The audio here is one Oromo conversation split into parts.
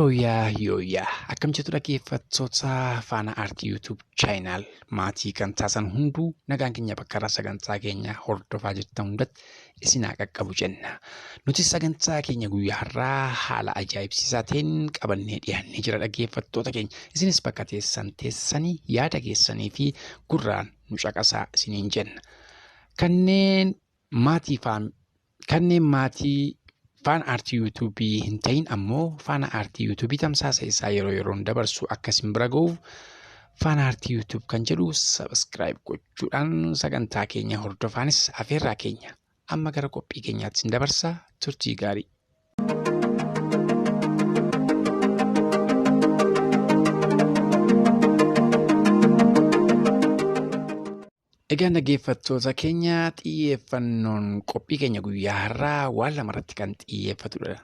Yooyaa yooyaa akkam jirtu dhaggeeffattoota Faana Aartii YouTube channel maatii kan taasisan hunduu nagaan keenya bakka irraa sagantaa keenya hordofaa jirtan hundatti isin haa qaqqabu jenna. Nuti sagantaa keenya guyyaa har'aa haala ajaa'ibsiisaa ta'een qabannee dhiyaannee jira dhaggeeffattoota keenya. Isinis bakka teessan teessanii yaada keessanii fi gurraan nu caqasaa isiniin jenna. Kanneen maatii faan kanneen maatii Faana Aartii YouTube hin ta'in ammoo Faana Aartii YouTube tamsaasa isaa yeroo yeroon dabarsu akka isin bira ga'uuf Faana Aartii YouTube kan jedhu subscribe gochuudhaan sagantaa keenya hordofaanis afeerraa keenya amma gara qophii keenyaatti isin dabarsa turtii gaarii. Egaa dhaggeeffattoota keenya xiyyeeffannoon qophii keenya guyyaa har'aa waan lama irratti kan xiyyeeffatudha.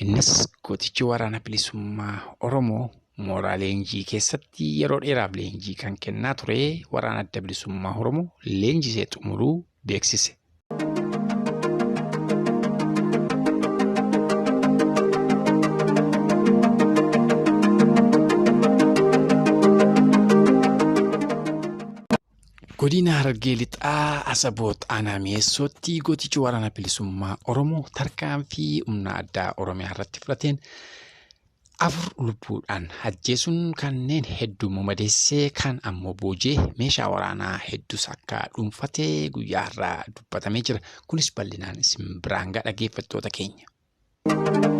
Innis gootichi waraana bilisummaa Oromoo mooraa leenjii keessatti yeroo dheeraaf leenjii kan kennaa ture waraana adda bilisummaa Oromoo leenjisee xumuruu beeksise. Godina Harargee Lixaa Asaboot Aanaa Mi'eessootti gootichi waraana bilisummaa Oromoo tarkaanfii humna addaa Oromiyaa irratti fudhateen 4 lubbuudhaan ajjeesuun kanneen hedduu madeessee kaan ammoo boojee meeshaa waraanaa hedduus akka dhuunfatee guyyaa har'aa dubbatamee jira. Kunis bal'inaan isin biraan ga'a dhaggeeffattoota keenya.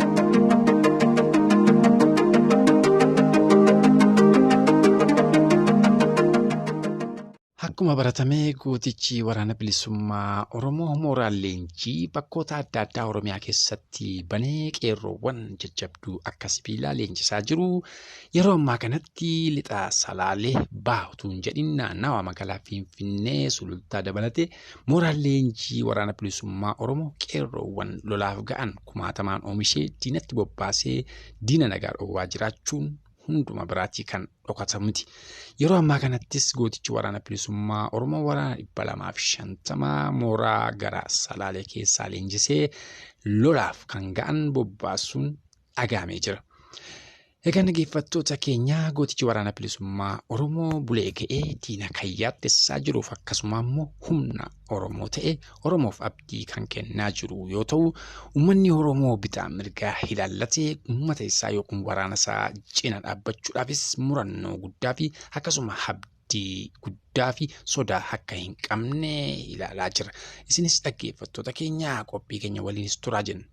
Akkuma baratame gootichi waraana bilisummaa Oromoo mooraan leenjii bakkoota adda addaa Oromiyaa keessatti banee qeerroowwan jajjabduu akka sibiilaa leenjisaa jiru. Yeroo ammaa kanatti lixa Salaalee baha utuu hin jedhin naannawa magaalaa Finfinnee Sulultaa dabalatee mooraan leenjii waraana bilisummaa Oromoo qeerroowwan lolaaf ga'an kumaatamaan oomishee diinatti bobbaasee diina nagaa dhowwaa jiraachuun hunduma biraatii kan dhokatamu miti. Yeroo ammaa kanattis gootichi waraana bilisummaa Oromoo waraana 250 mooraa gara Salaalee keessaa leenjisee lolaaf kan ga'an bobbaasuun dhagahamee jira. Egaa dhaggeeffattoota keenya gootichi waraana bilisummaa Oromoo bulee ka'ee diina kan yaaddessaa jiruuf akkasuma immoo humna Oromoo ta'e Oromoof abdii kan kennaa jiru yoo ta'u uummanni Oromoo bitaa mirgaa ilaallatee uummata isaa yookiin waraana isaa cina dhaabbachuudhaafis murannoo guddaa fi akkasuma abdii guddaa fi sodaa akka hin qabne ilaalaa jira. Isinis dhaggeeffattoota keenya qophii keenya waliinis turaa jenna.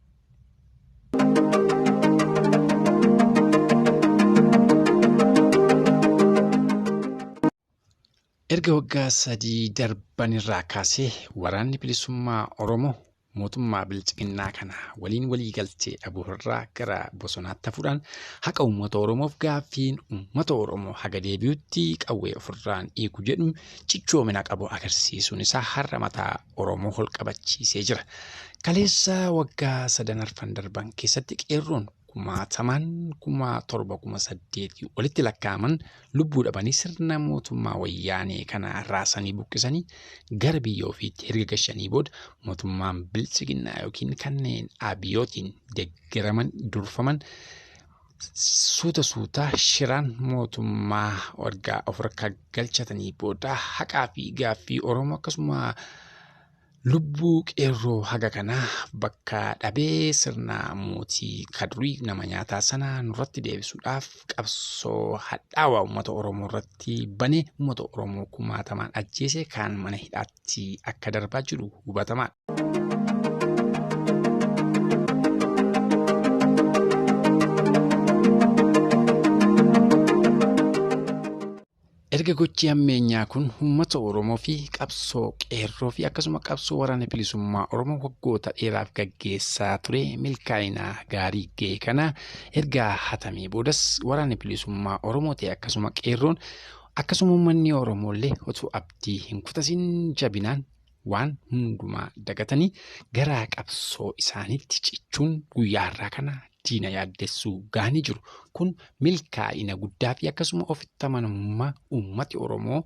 Erga waggaa 3 darban irraa kaasee waraanni bilisummaa Oromoo mootummaa bilxiginnaa kana waliin walii galtee dhabuu irraa gara bosonaatti hafuudhaan haqa uummata Oromoof gaaffiin uummata Oromoo haga deebi'utti qawwee ofirraan eegu jedhu cichoomina qabu agarsiisuun isaa har'a mataa Oromoo ol qabachiisee jira. Kaleessa waggaa sadan arfan darban keessatti qeerroon kumaatamaan 7,000 8,000 olitti lakkaa'aman lubbuu dhabanii sirna mootummaa wayyaanee kana raasanii buqqisanii gara biyya ofiitti erga gashanii booda mootummaan bilxiginnaa yookiin kanneen abiyootiin deeggaraman durfaman suuta suuta shiraan mootummaa erga of harkaa galchatanii booda haqaa fi gaaffii Oromoo akkasuma lubbuu qeerroo haga kanaa bakka dhabee sirna mootii kadurii nama nyaataa sana nurratti deebisuudhaaf qabsoo hadhaawaa uummata Oromoo irratti banee uummata Oromoo kumaatamaan ajjeese kan mana hidhaatti akka darbaa jiru hubatamaadha. Erga gochi hammeenyaa kun uummata Oromoo fi qabsoo qeerroo fi akkasuma qabsoo waraana bilisummaa Oromoo waggoota dheeraaf gaggeessaa ture milkaa'ina gaarii ga'e kana erga hatamee boodas waraanni bilisummaa Oromoo ta'e akkasuma qeerroon akkasuma uummanni Oromoo illee otoo abdii hin kutatin jabinaan waan hundumaa dagatanii gara qabsoo isaaniitti cichuun guyyaa har'aa kana diina yaaddessuu gahanii jiru. Kun milkaa'ina guddaa fi akkasuma ofitti amanamummaa uummati Oromoo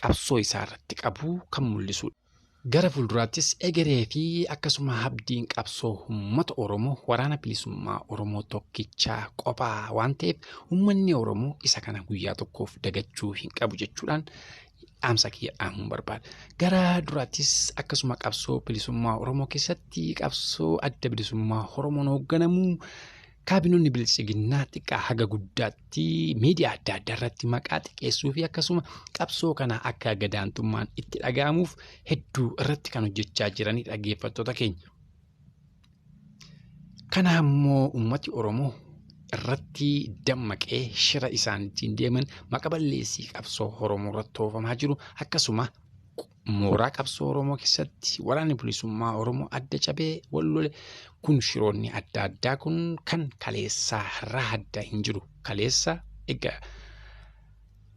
qabsoo isaa irratti qabu kan mul'isudha. Gara fuulduraattis egeree fi akkasuma abdiin qabsoo uummata Oromoo waraana bilisummaa Oromoo tokkichaa qophaa waan ta'eef uummanni Oromoo isa kana guyyaa tokkoof dagachuu hin qabu jechuudhaan dhaamsa kiyya dhaamuun barbaada. Gara duraattis akkasuma qabsoo bilisummaa Oromoo keessatti qabsoo adda bilisummaa Oromoon hoogganamu kaabinoonni bilchiginnaa xiqqaa haga guddaatti miidiyaa adda addaa irratti maqaa xiqqeessuu fi akkasuma qabsoo kana akka gadaantummaan itti dhaga'amuuf hedduu irratti kan hojjechaa jiranii dhaggeeffattoota keenya. Kana immoo uummati Oromoo irratti dammaqee shira isaan ittiin deeman maqa balleessii qabsoo Oromoo irratti oofamaa jiru akkasuma mooraa qabsoo Oromoo keessatti waraanni bilisummaa Oromoo adda cabee wal lole kun shiroonni adda addaa kun kan kaleessaa irraa adda hin jiru. Kaleessa egaa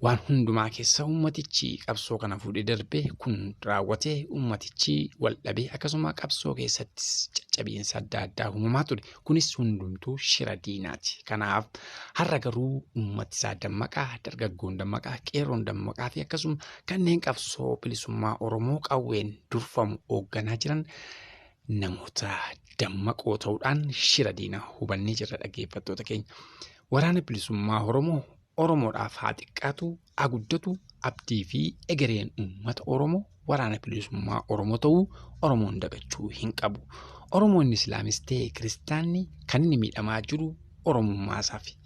waan hundumaa keessa uummatichi qabsoo kana fuudhee darbee kun raawwatee uummatichi wal dhabee akkasuma qabsoo keessattis caccabiinsa adda addaa uumamaa ture. Kunis hundumtuu shira diinaati. Kanaaf har'a garuu uummati isaa dammaqaa, dargaggoon dammaqaa, qeerroon dammaqaa fi akkasuma kanneen qabsoo bilisummaa Oromoo qawween durfamu hoogganaa jiran namoota dammaqoo ta'uudhaan shira diinaa hubannee jirra dhaggeeffattoota keenya. Waraana bilisummaa Oromoo Oromoodhaaf haa xiqqaatu, haa guddatu, abdii fi egereen uummata Oromoo waraana bilisummaa Oromoo ta'uu Oromoon dagachuu hin qabu. Oromoon Islaamis ta'e Kiristaanni kan inni miidhamaa jiru Oromummaa isaafi.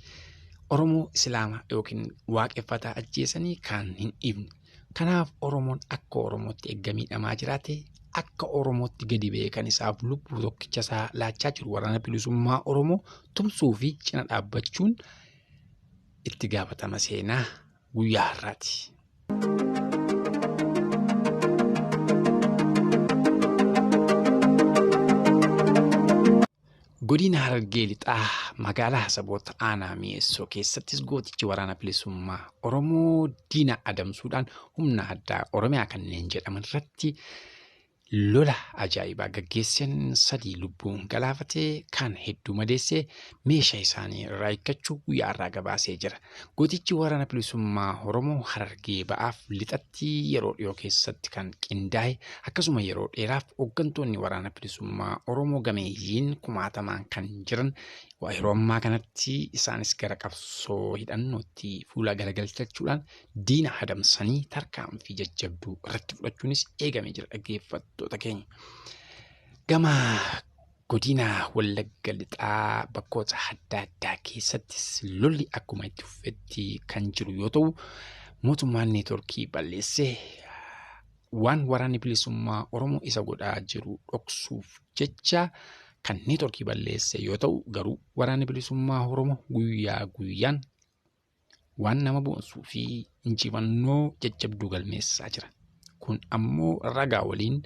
Oromoo Islaama yookiin waaqeffataa ajjeesanii kan hin dhiibne. Kanaaf Oromoon akka Oromootti erga miidhamaa jiraate akka Oromootti gadi ba'ee kan isaaf lubbuu tokkicha isaa laachaa jiru waraana bilisummaa Oromoo tumsuu fi cina dhaabbachuun itti gaafatama seenaa guyyaa har'aati. Godina Harargee Lixaa magaalaa Hasaboota aanaa Mi'eessoo keessattis gootichi waraana bilisummaa Oromoo diina adamsuudhaan humna addaa Oromiyaa kanneen jedhaman irratti lola ajaa'ibaa gaggeessan 3 lubbuun galaafatee kan hedduu madeessee meeshaa isaanii irraa hiikkachuu guyyaa har'aa gabaasee jira. Gootichi waraana bilisummaa Oromoo Harargee ba'aaf lixatti yeroo dhiyoo keessatti kan qindaa'e akkasuma yeroo dheeraaf hooggantoonni waraana bilisummaa Oromoo gameeyyiin kumaatamaan kan jiran yeroo ammaa kanatti isaanis gara qabsoo hidhannootti fuula garagalchachuudhaan diina adamsanii tarkaanfii jajjabduu irratti fudhachuunis eegamee jira dhaggeeffattoota keenya. Gama godina Wallagga Lixaa bakkoota adda addaa keessattis lolli akkuma itti fufetti kan jiru yoo ta'u mootummaan neetworkii balleessee waan waraanni bilisummaa Oromoo isa godhaa jiru dhoksuuf jecha kan neetworkii balleesse yoo ta'u garuu waraanni bilisummaa Oromoo guyyaa guyyaan waan nama boonsuu fi injifannoo jajjabduu galmeessaa jira. Kun ammoo ragaa waliin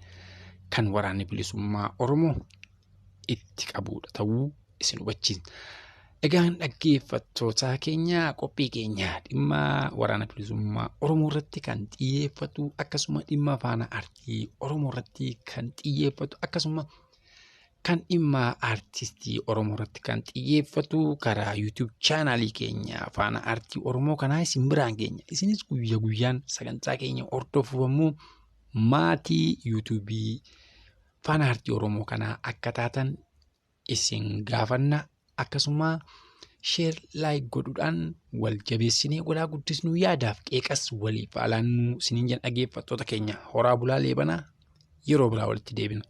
kan waraanni bilisummaa Oromoo itti qabudha ta'uu isin hubachiisa. Egaan dhaggeeffattoota keenya qophii keenya dhimma waraana bilisummaa Oromoo irratti kan xiyyeeffatu akkasuma dhimma faana aartii Oromoo irratti kan xiyyeeffatu akkasuma kan dhimma aartistii Oromoo irratti kan xiyyeeffatu karaa YouTube chaanaalii keenya faana aartii Oromoo kanaa isin biraan keenya. Isinis guyyaa guyyaan sagantaa keenya hordofuuf ammoo maatii YouTubeii faana aartii Oromoo kanaa akka taatan isin gaafanna. Akkasuma sheer laayik godhuudhaan wal jabeessinee walaa guddisnuu yaadaaf qeeqas waliif alaannuu isiniin jedhan dhaggeeffattoota keenya horaa bulaa leebanaa yeroo biraa walitti deebina.